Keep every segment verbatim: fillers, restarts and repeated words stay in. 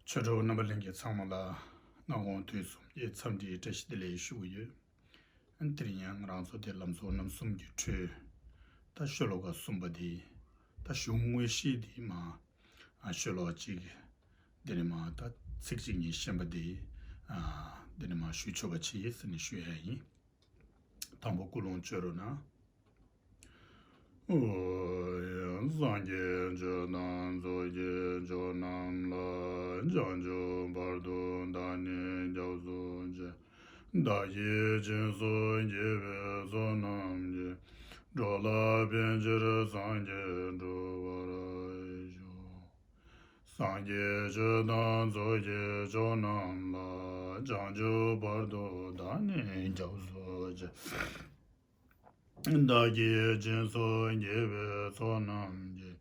ཆོས་གྲོགས་རྣམ་པ་ལྷན་རྒྱས་ཚང་མ་ལ་སྔ་དགོང་དུས་གསུམ་གྱི་འཚམས་འདྲིའི་བཀྲ་ཤིས་བདེ་ལེགས་ཞུ་གི་ཡོད། དེ་རིང་ཡང་ང་རང་ཚོ་དེ་ལམ་གཙོ་རྣམ་གསུམ་གྱི་ཁྲོད་ད་ཤོ་ལོ་ཀ་གསུམ་པ་འདི་ད་གཞུང་དངོས་གཞི་འདི་མ་ཤོ་ལོ་ཀ་གཅིག་འདི་ནས་མ་ད་ཚིག་གཅིག་གཉིས་བཤད་པ་འདི་འདི་ནས་མ་ཞུ་ཆོག་པ་བྱེད་ཟེར་ནས་ཞུ་ཡ་ཡིན། དང་པོ་ཀུན་སློང་བཅོས་རོགས་གནང་། སངས་རྒྱས་ཆོས་དང་ཚོགས་ཀྱི་མཆོག་རྣམས་ལ། བྱང་ཆུབ་བར་དུ་བདག་ནི་སྐྱབས་སུ་མཆི། བདག་གིས་སྦྱིན་སོགས་བགྱིས་པའི་ཚོགས་རྣམས་ཀྱིས། འགྲོ་ལ་ཕན་ཕྱིར་སངས་རྒྱས་འགྲུབ་པར་ཤོག། སངས་རྒྱས་ཆོས་དང་ཚོགས་ཀྱི་མཆོག་རྣམས་ལ། བྱང་ཆུབ་བར་དུ་བདག་ནི་སྐྱབས་སུ་མཆི། བདག་གིས་སྦྱིན་སོགས་བགྱིས་པའི་ཚོགས་རྣམས་ཀྱིས།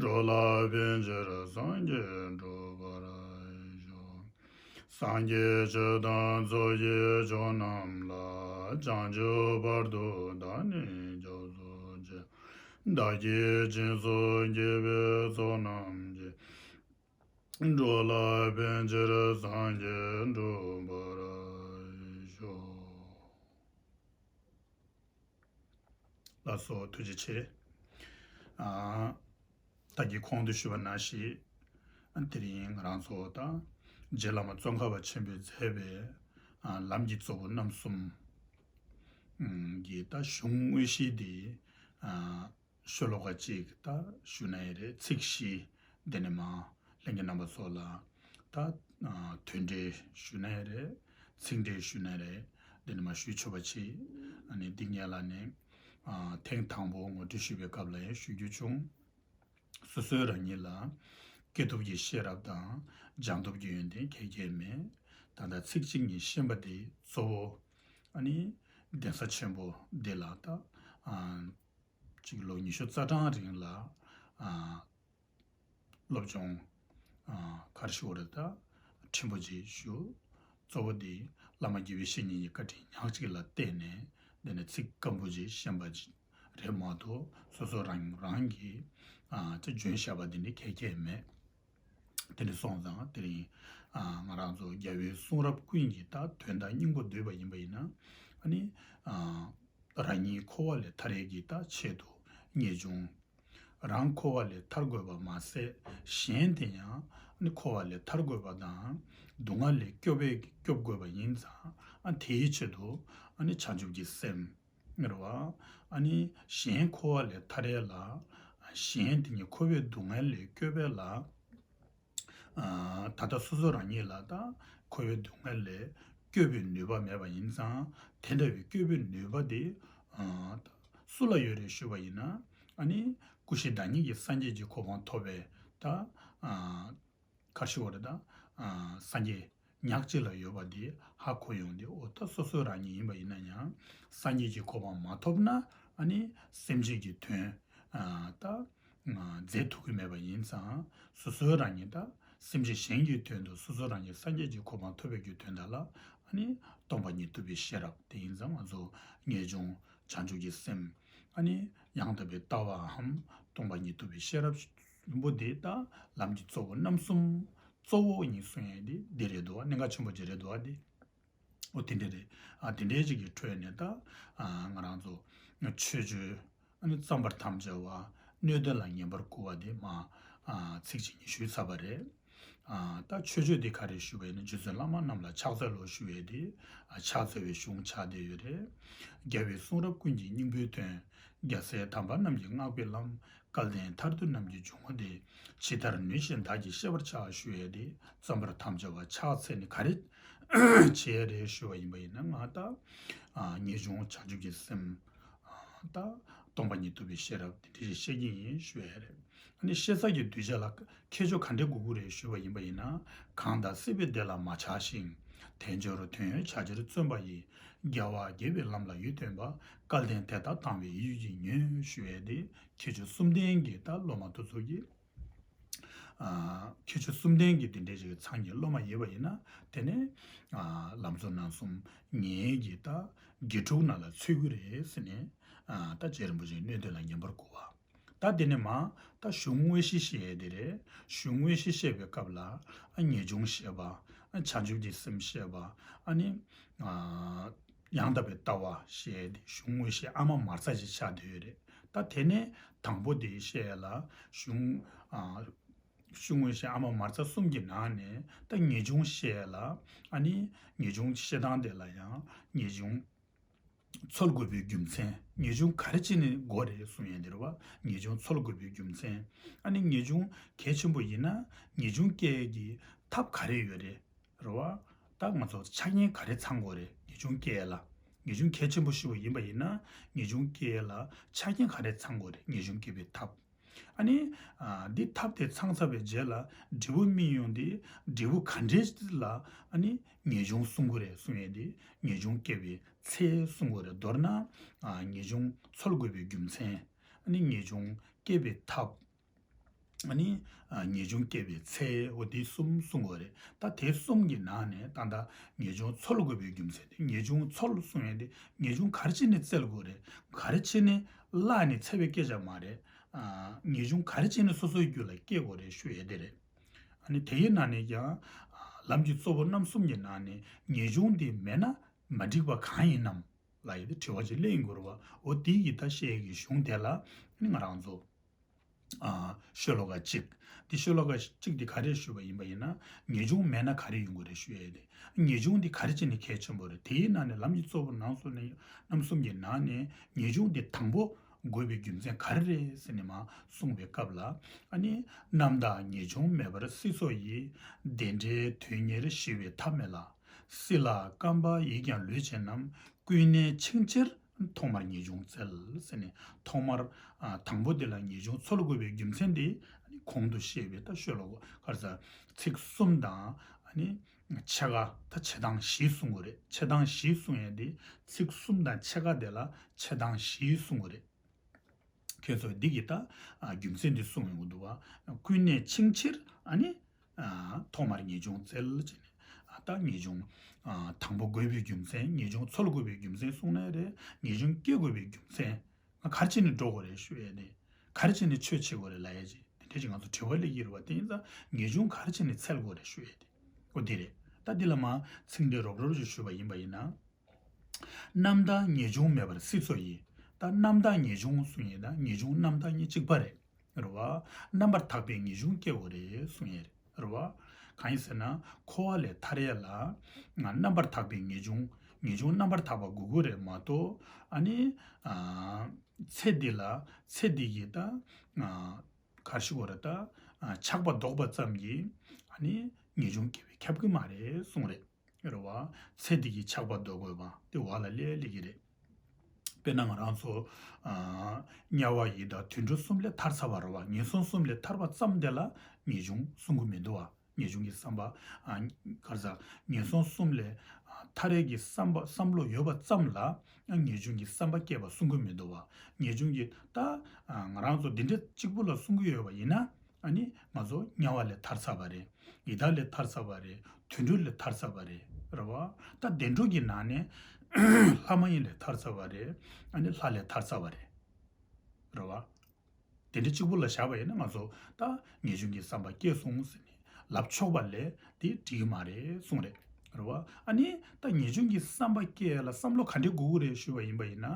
འགྲོ་ལ་ཕན་ཕྱིར་སངས་རྒྱས་འགྲུབ་པར་ཤོག། སངས་རྒྱས་ཆོས་དང་ཚོགས་ཀྱི་མཆོག་རྣམས་ལ། བྱང་ཆུབ་བར་དུ་བདག་ནི་སྐྱབས་སུ་མཆི། བདག་གིས་སྦྱིན་སོགས་བགྱིས་པའི་ཚོགས་རྣམས་ཀྱིས། འགྲོ་ལ་ཕན་ཕྱིར་སངས་རྒྱས་འགྲུབ་པར་ཤོག། ལགས་སོ། ཐུགས་རྗེ་ཆེ། ཨ། ད་གིན་གོང་དུ་ཞུས་པ་ནང་བཞིན། ཨ། དེ་རིང་ང་རང་ཚོ་ད་རྗེ་བླ་མ་ཙོང་ཁ་པ་ཆེན་པོས་མཛད་པའི། ཨ། ལམ་གྱི་གཙོ་བོ་རྣམ་གསུམ། ཨ། གྱི་ད་གཞུང་དངོས་གཞི་འདི། ཨ། ཤོ་ལོ་ཀ་གཅིག་ད་ཞུ་ན་ཡང་རེད། ཚིག་བཞི། དེ་ནས་མ་ལྷན་རྒྱས་རྣམ་པ་ཚོ་ལ་ད་ཨ་དོན་འགྲེལ་ཞུ་ན་ཡང་རེད། ཚིག་འགྲེལ་ཞུ་ན་ཡང་རེད། དེ་ནས་མ་ཞུ་ཆོག་པ་ཅིག་ཨ་ནི་འདི་ངེད་ལ་ནི་ཨ་ཐེངས་དང་པོ་ངོ་སྤྲོད་ཞུ་བའི་སྐབས་ལ་ཡང་ཞུ་རྒྱུ་བྱུང་། སོ་སོའི་རང་ཉིད་ལ་སྐྱེས་ཐོབ་ཀྱི་ཤེས་རབ་དང་སྦྱངས་སྟོབས་ཀྱི་ཡོན་ཏན་གལ་ཆེ་མེད། ད་ལྟ་ཚིག་གཅིག་གཉིས་ཤེས་པ་དེ་གཙོ་བོ། ཨ་ནི་གདན་ས་ཆེན་པོ་འདི་ལ་ད་ཨ། གཅིག་ལོ་ཉི་ཤུ་རྩ་གྲངས་རིང་ལ་ཨ་སློབ་སྦྱོང་ཨ་ག་རེ་ཞུ་དགོས་རེད། ད་ཕྲན་བུ་ཅིག་ཞུ། གཙོ་བོ་འདི་བླ་མ་དགེ་བའི་བཤེས་གཉེན་གྱི་བཀའ་དྲིན་ཉག་གཅིག་ལ་བརྟེན་ནས་འདི་ནས་ཚིག་སྐམ་པོ་ཅིག་ཤེས་པ་ཅིག་རེད་མ་གཏོགས། སོ་སོ་རང་རང་གིས་ཨ་ཅིག་འཇོན་བཞག་པ་འདི་འདྲ་གལ་ཆེ་མེད། དེ་འདྲ་སོང་ཙང་དེ་རིང་ཨ་ང་རང་ཚོ་རྒྱལ་བའི་གསུང་རབ་ཀུན་གྱི་ད་དོན་དང་སྙིང་པོ་བསྡུས་པ་ཡིན་པ་ཡིན་ན། ཨ་ནི་ཨ་རང་ཉིད་འཁོར་བ་ལས་ཐར་ཡས་ཀྱི་ད་ཆེད་དུ་ངེས་འབྱུང་། རང་འཁོར་བ་ལས་ཐར་དགོས་པ་མ་ཟད། གཞན་དེ་ཡང་ཨ་ནི་འཁོར་བ་ལས་ཐར་དགོས་པ་དང་། སྡུག་བསྔལ་ལས་སྐྱོབ་པའི་སྐྱོབ་དགོས་པ་ཡིན་ཙང་། ཨ་དེའི་ཆེད་དུ་ཨ་ནི་བྱང་ཆུབ་ཀྱི་སེམས། རེད་བ། ཨ་ནི་གཞན་འཁོར་བ་ལས་ཐར་ཡས་ལ། གཞན་དེ་ཉིད་འཁོར་བའི་སྡུག་བསྔལ་ལས་སྐྱོབ་པ་ལ། ཨ་ད་ལྟ་སོ་སོ་རང་ཉིད་ལ་ད་འཁོར་བའི་སྡུག་བསྔལ་ལས་སྐྱོབ་པའི་ནུས་པ་མེད་པ་ཡིན་ཙང་། དེ་འདྲ་བའི་སྐྱོབ་པའི་ནུས་པ་དེ་ཨ་སུ་ལ་ཡོད་རེད་ཞུས་པ་ཡིན་ན། ཨ་ནི་ཀུན་གཞི་བདག་ཉིད་ཀྱི་སངས་རྒྱས་ཀྱི་གོ་འཕང་ཐོབ་པའི་ད་ཨ་ག་རེ་ཞུ་དགོས་རེད། ད་ཨ་སངས་རྒྱས་ཉག་གཅིག་ལ་ཡོད་པ་དེ་ཧ་གོ་ཡོང་དུས། འོ་ད་སོ་སོ་རང་ཉིད་ཡིན་པ་ཡིན་ན་ཡང་། སངས་རྒྱས་ཀྱི་གོ་འཕང་མ་ཐོབ་ན། ཨ་ནི་སེམས་ཅན་གྱི་དོན་ཨ་ད་ཨ་མཛད་ཐུབ་ཀྱི་མེད་པ་ཡིན་ཙང་། སོ་སོའི་རང་ཉིད་ད་སེམས་ཅན་གཞན་གྱི་དོན་དང་། སོ་སོ་རང་ཉིད་སངས་རྒྱས་ཀྱི་གོ་འཕང་ཐོབ་པའི་གི་དོན་དག་ལ། ཨ་ནི་སྟོང་པ་ཉིད་རྟོགས་པའི་ཤེས་རབ་དེ་ཡིན་ཙང་། ང་ཚོ་ངེས་འབྱུང་བྱང་ཆུབ་ཀྱི་སེམས། ཨ་ནི་ཡང་དག་པའི་ལྟ་བའམ་སྟོང་པ་ཉིད་རྟོགས་པའི་ཤེས་རབ་ཆེན་པོ་དེ་ད་ལམ་གྱི་གཙོ་བོ་རྣམ་གསུམ། གཙོ་བོ་ཡིན་གསུང་ཡས་དེ་འདི་རེད་འདུག་བ། གནད་འགག་ཆེན་པོ་ཅིག་རེད་འདུག་བ། དེ་འོ་དེ་འདྲ་རེད། ཨ་དེ་འདྲའི་ཅིག་གི་ཁྲོད་ནས་ད་ཨ་ང་རང་ཚོ་ཆོས་སྤྱོད་ཨ་ནི་བརྩམ་པར་དམ་བཅའ་བ། སྣོད་ལྡན་ལ་ངེས་པར་བསྐུལ་བ་དེ་མ་ཨ་ཚིག་གཅིག་གཉིས་ཞུས་ཚར་བ་རེད། ཨ་ད་ཆོས་སྤྱོད་དེ་ག་རེ་ཞུ་བས་ནི། རྗེ་བཙུན་བླ་མ་རྣམས་ལ་ཕྱག་འཚལ་ལོ་ཞུ་བས་དེ། ཨ་ཕྱག་འཚལ་བའི་གཞུང་ཆགས་བསྡད་ཡོད་རེད། རྒྱལ་བའི་གསུང་རབ་ཀུན་གྱི་སྙིང་པོའི་དོན། རྒྱལ་སྲས་དམ་པ་རྣམས་ཀྱིས་བསྔགས་པའི་ལམ། སྐལ་ལྡན་ཐར་འདོད་རྣམས་ཀྱི་འབྱུང་བ་སྟེ། ཇི་ལྟར་ནུས་ཤེས་བདག་གིས་ཤེས་པར་བྱ་ཞུ་བས་དེ། བརྩམ་པར་དམ་བཅའ་བ་ཕྱག་འཚལ་ནི་ག་རེ་བྱེད་ཡས་རེད་ཞུ་བ་ཡིན་པ་ཡིན་ན། ང་ད་ཨ་ངེས་འབྱུང་བྱང་ཆུབ་ཀྱི་སེམས། ཨ་ད་སྟོང་པ་ཉིད་རྟོགས་པའི་ཤེས་རབ་དེ་འདྲ་ཞིག་བཤད་ཀྱི་ཡིན་ཞུ་ཡས་རེད། ཨ་ནི་བཤད་ས་ཀྱི་གདུལ་བྱ་ལ་ཁྱད་ཆོས་ག་འདྲ་དགོས་ཀྱི་རེད་ཞུ་བ་ཡིན་པ་ཡིན་ན། གང་དག་སྲིད་པའི་བདེ་ལ་མ་ཆགས་ཤིང་། དལ་འབྱོར་དོན་ཡོད་བྱ་ཕྱིར་བརྩོན་པ་ཡིས། རྒྱལ་བ་དགྱེས་པའི་ལམ་ལ་ཡིད་རྟོན་པ། སྐལ་ལྡན་དེ་དག་དང་བའི་ཡིད་ཀྱིས་ཉོན་ཞུ་བས་དེ། ཁྱད་ཆོས་གསུམ་ལྡན་གྱི་ད་སློབ་མ་དེ་ཚོ་གིས། ཨ་ཁྱད་ཆོས་གསུམ་ལྡན་གྱི་དེ་འདྲའི་ཞིག་ཚང་གི་སློབ་མ་ཡིན་པ་ཡིན་ན། དེ་ནས་ཨ་ལམ་གཙོ་རྣམ་གསུམ་ངེས་ཀྱི་ད་དགེ་ཕྲུག་རྣམས་ལ་འཚོལ་གྱི་རེད་ཟེར་ནས། ཨ་ད་རྗེ་རིན་པོ་ཆེའི་སྣོད་ལྡན་ལ་ངེས་པར་བསྐུལ་བ། ད་དེ་ནས་མ་ད་གཞུང་དངོས་གཞི་བཤད་ཡས་དེ་རེད། གཞུང་དངོས་གཞི་བཤད་པའི་སྐབས་ལ་ཨ་ངེས་འབྱུང་བཤད་པ། ཨ་བྱང་ཆུབ་ཀྱི་སེམས་བཤད་པ། ཨ་ནི་ཨ་ཡང་དག་པའི་ལྟ་བ་བཤད་ཡས་དེ་གཞུང་དངོས་གཞི་ཨ་མ་མ་རྩ་ཅིག་ཆགས་བསྡད་ཡོད་རེད། ད་དེ་ནས་དང་པོ་དེ་བཤད་ཡས་ལ་གཞུང་ཨ་གཞུང་དངོས་གཞི་ཨ་མ་མ་རྩ་གསུམ་གྱི་ནང་ནས་ད་ངེས་འབྱུང་བཤད་ཡས་ལ། ཨ་ནི་ངེས་འབྱུང་བཤད་སྟངས་དེ་ལ་ཡང་ངེས་འབྱུང་འཚོལ་དགོས་པའི་རྒྱུ་མཚན། ངེས་འབྱུང་ག་རེ་བྱས་ནས་དགོས་རེད་གསུང་ཡས་དེ་རེད་བ། ངེས་འབྱུང་འཚོལ་དགོས་པའི་རྒྱུ་མཚན། ཨ་ནི་ངེས་འབྱུང་གལ་ཆེན་པོ་ཡིན་ན་ངེས་འབྱུང་སྐྱེ་ཡས་ཀྱི་ཐབས་ག་རེ་ཡོད་རེད། རེད་བ། ད་ང་ཚོ་ཆ་རྐྱེན་ག་རེ་ཚང་དགོས་རེད། ངེས་འབྱུང་སྐྱེ་ཡས་ལ། ངེས་འབྱུང་གལ་ཆེན་པོ་ཞིག་ཡིན་པ་ཡིན་ན་ངེས་འབྱུང་སྐྱེ་ཡས་ལ་ཆ་རྐྱེན་ག་རེ་ཚང་དགོས་རེད། ངེས་འབྱུང་སྐྱེ་བའི་ཐབས། ཨ་ནི། ཨ་འདི་ཐབས་དེ་ཚང་ཚར་བའི་རྗེས་ལ་འབྲས་བུ་སྨིན་ཡོང་དེ་འབྲས་བུ་ག་འདྲས་ལ་ཨ་ནི་ངེས་འབྱུང་གསུང་གི་རེད་གསུང་ཡས་དེ་ངེས་འབྱུང་སྐྱེ་བའི་ཚེ་གསུང་གི་རེད། མདོར་ན་ཨ་ངེས་འབྱུང་འཚོལ་དགོས་པའི་རྒྱུ་མཚན། ཨ་ནི་ངེས་འབྱུང་སྐྱེ་བའི་ཐབས། ཨ་ནི་ཨ་ངེས་འབྱུང་སྐྱེ་བའི་ཚེ། འོ་དེ་གསུམ་གསུང་གི་རེད། ད་དེ་གསུམ་གྱི་ནང་ནས་ད་ལྟ་ངེས་འབྱུང་འཚོལ་དགོས་པའི་རྒྱུ་མཚན་དེ། ངེས་འབྱུང་འཚོལ་གསུང་ཡས་དེ་ངེས་འབྱུང་ག་རེ་བྱས་ནས་བཙལ་དགོས་རེད། ག་རེ་བྱས་ནས་བརླགས་ནས་འཚོལ་བའི་སྐད་ཆ་མ་རེད། ཨ་ངེས་འབྱུང་ག་རེ་བྱས་ནས་སོ་སོའི་རྒྱུད་ལ་སྐྱེ་དགོས་རེད་ཞུ་ཡས་དེ་རེད། ཨ་ནི་དེ་ཡི་ནང་ནས་ཀྱང་ཨ་ལམ་གྱི་གཙོ་བོ་རྣམ་གསུམ་གྱི་ནང་ནས་ངེས་འབྱུང་དེ་མེད་ན་མ་འགྲིག་པ་གང་ཡིན་ནམ་ལབ་ཡས་དེ་དྲི་བ་ཅིག་སླེབས་ཡོང་གི་རེད་བ། འོ་དེ་ཡི་ད་བཤད་ཡས་ཀྱི་གཞུང་དེ་ལ་ཨ་ནི་ང་རང་ཚོ་ཨ་ཤོ་ལོ་ཀ་གཅིག་འདི་ཤོ་ལོ་ཀ་གཅིག་འདི་ག་རེ་ཞུས་པ་ཡིན་པ་ཡིན་ན། ངེས་འབྱུང་མེད་ན་ག་རེ་ཡོང་གི་རེད་ཞུ་ཡས་དེ། ངེས་འབྱུང་འདི་ག་རེ་བྱས་ནས་གལ་ཆེན་པོ་རེད། དེའི་ནང་ནས་ལམ་གྱི་གཙོ་བོ་རྣམ་གསུམ་ནས་རྣམ་གསུམ་གྱི་ནང་ནས་ངེས་འབྱུང་འདི་དང་པོ་དགོས་པའི་རྒྱུ་མཚན་ག་རེ་རེད་ཟེར་ནས་མར་གསུངས་པའི་སྐབས་ལ། ཨ་ནི་རྣམ་དག་ངེས་འབྱུང་མེད་པར་སྲིད་མཚོ་ཡི། བདེ་འབྲས་དོན་གཉེར་ཞི་བའི་ཐབས་མེད་ལ། སྲིད་ལ་བརྐམ་པ་ཡིས་ཀྱང་ལུས་བྱེད་རྣམས། ཀུན་ནས་འཆིང་ཕྱིར་ཐོག་མར་ངེས་འབྱུང་བཙལ་ཟེར་ནས། ཐོག་མར་ཨ་དང་པོ་དེ་ལ་ངེས་འབྱུང་འཚོལ་དགོས་པའི་རྒྱུ་མཚན་དེ་ཨ་ནི་གོང་དུ་བཤད་པའི་ད་ཤོ་ལོ་ཀ་ག་རེ་ཟ་ཚིག་གསུམ་དང་ཨ་ནི་ཕྱེད་ཀ་ད་ཕྱེད་དང་བཞི་གསུང་དགོས་རེད། ཕྱེད་དང་བཞི་གསུང་ཡས་དེ་ཚིག་གསུམ་དང་ཕྱེད་ཀ་དེ་ལ་ཕྱེད་དང་བཞི་གསུང་དགོས་རེད། ཁྱོད་ཚོས་འདི་གི་ད་ཨ་རྒྱུ་མཚན་འདི་གསུངས་ཡོང་གི་འདུག་བ། ཀུན་ནས་འཆིང་ཕྱིར་ཨ་ནི་ཨ་ཐོག་མར་ངེས་འབྱུང་བཙལ་བྱས་ནས། ཨ་ད་ངེས་འབྱུང་ཨ་དང་པོ་དགོས་པའི་རྒྱུ་མཚན། ངེས་འབྱུང་འཚོལ་དགོས་པའི་རྒྱུ་མཚན་གསུངས་ནའི་རེད། ངེས་འབྱུང་སྐྱེ་དགོས་པའི་རྒྱུ་མཚན་ང་ག་རེ་བྱས་ནས་འགྲོ་དགོས་རེད་ཞུ་ཡས་དེ། ག་རེ་བྱས་ནས་ཆོས་བྱེད་དགོས་རེད་ལབ་ཡས་ཅིག་དེ་འདྲས་ཅིག་ང་ཚོ་དྲི་བ་སླེབས་ཀྱི་རེད་བ། དེ་ཡིན་ཙང་ངེས་འབྱུང་ག་རེ་བྱས་ནས་འཚོལ་དགོས་རེད་ཞུ་ཡས་དེ། འོ་དེ་རེད། ད་འདི་ལ་མར་ཚིག་འགྲེལ་རོབ་རོབ་ཅིག་ཞུས་པ་ཡིན་པ་ཡིན་ན། རྣམ་དག་ངེས་འབྱུང་མེད་པར་སྲིད་མཚོ་ཡི། ད་རྣམ་དག་ངེས་འབྱུང་གསུང་ཡས་དང་ངེས་འབྱུང་རྣམ་དག་གཉིས་གཅིག་པ་རེད། རེད་བ། རྣམ་པར་དག་པའི་ངེས་འབྱུང་སྐྱེ་དགོས་རེད་གསུང་ཡས་རེད་བ། གང་ཡིན་ཟེར་ན་འཁོར་བ་ལས་ཐར་ཡས་ལ་རྣམ་པར་དག་པའི་ངེས་འབྱུང་། ངེས་འབྱུང་རྣམ་པར་དག་པ་དགོས་ཀྱི་རེད་མ་གཏོགས། ཨ་ནི་ཨ་ཚེ་འདི་ལ་ཚེ་འདི་གི་ད་ཨ་གར་ཞིག་གོ་རེད་ད། ཨ་ཆགས་པ་ལྡོག་པ་ཙམ་གྱིས་ཨ་ནི་ངེས་འབྱུང་སྐྱེ་བའི་ཁྱབ་ཀྱི་མ་རེད་གསུངས་རེད། རེད་བ། ཚེ་འདི་གི་ཆགས་པ་ལྡོག་དགོས་པ་དེ་བར་ལ་སླེབས་སླེབས་ཀྱི་རེད། དཔེར་ན་ང་རང་ཚོ་ཨ་དམྱལ་བ་ཡི་དྭགས་དུད་འགྲོ་གསུམ་ལས་ཐར་ཚར་བ་རེད་བ། ངན་སོང་གསུམ་ལས་ཐར་བ་ཙམ་དེ་ལ་ངེས་འབྱུང་གསུང་གི་མི་འདུག་བ། ངེས་འབྱུང་གི་བསམ་པ། ཨ་ག་རེ་ཟ། ངན་སོང་གསུམ་ལས་ཨ་ཐར་ཡས་ཀྱི་བསམ་པ་བསམ་བློ་ཡོད་པ་ཙམ་ལ་ཨ་ངེས་འབྱུང་གི་བསམ་པ་སྐྱེས་པ་གསུང་གི་མི་འདུག་བ། ངེས་འབྱུང་གི་ད་ཨ་ང་རང་ཚོ་འདི་འདྲ་གཅིག་པུ་ལ་གསུང་གི་ཡོད་པ་ཡིན་ན། ཨ་ནི་ང་ཚོ་དམྱལ་བ་ལས་ཐར་ཚར་བ་རེད། ཡི་དྭགས་ལས་ཐར་ཚར་བ་རེད། དུད་འགྲོ་ལས་ཐར་ཚར་བ་རེད། རེད་བ། ད་བདེ་འགྲོ་གི་ནང་ནས་ལྷ་མ་ཡིན་ལས་ཐར་ཚར་བ་རེད། ཨ་ནི་ལྷ་ལས་ཐར་ཚར་བ་རེད། རེད་བ། དེ་འདྲ་གཅིག་པུ་ལ་བཞག་པ་ཡིན་ན་ང་ཚོ་ད་ངེས་འབྱུང་གི་བསམ་པ་སྐྱེས་སོང་ཟེར་ནས་ལབ་ཆོག་པ་ལས་དེ་འགྲིག་གི་མ་རེད་གསུངས་རེད། རེད་བ། ཨ་ནི་ད་ངེས་འབྱུང་གི་བསམ་པ་སྐྱེ་ཡ་ལ་བསམ་བློ་ག་འདྲས་དགོས་ཀྱི་རེད་ཞུས་པ་ཡིན་པ་ཡིན་ན།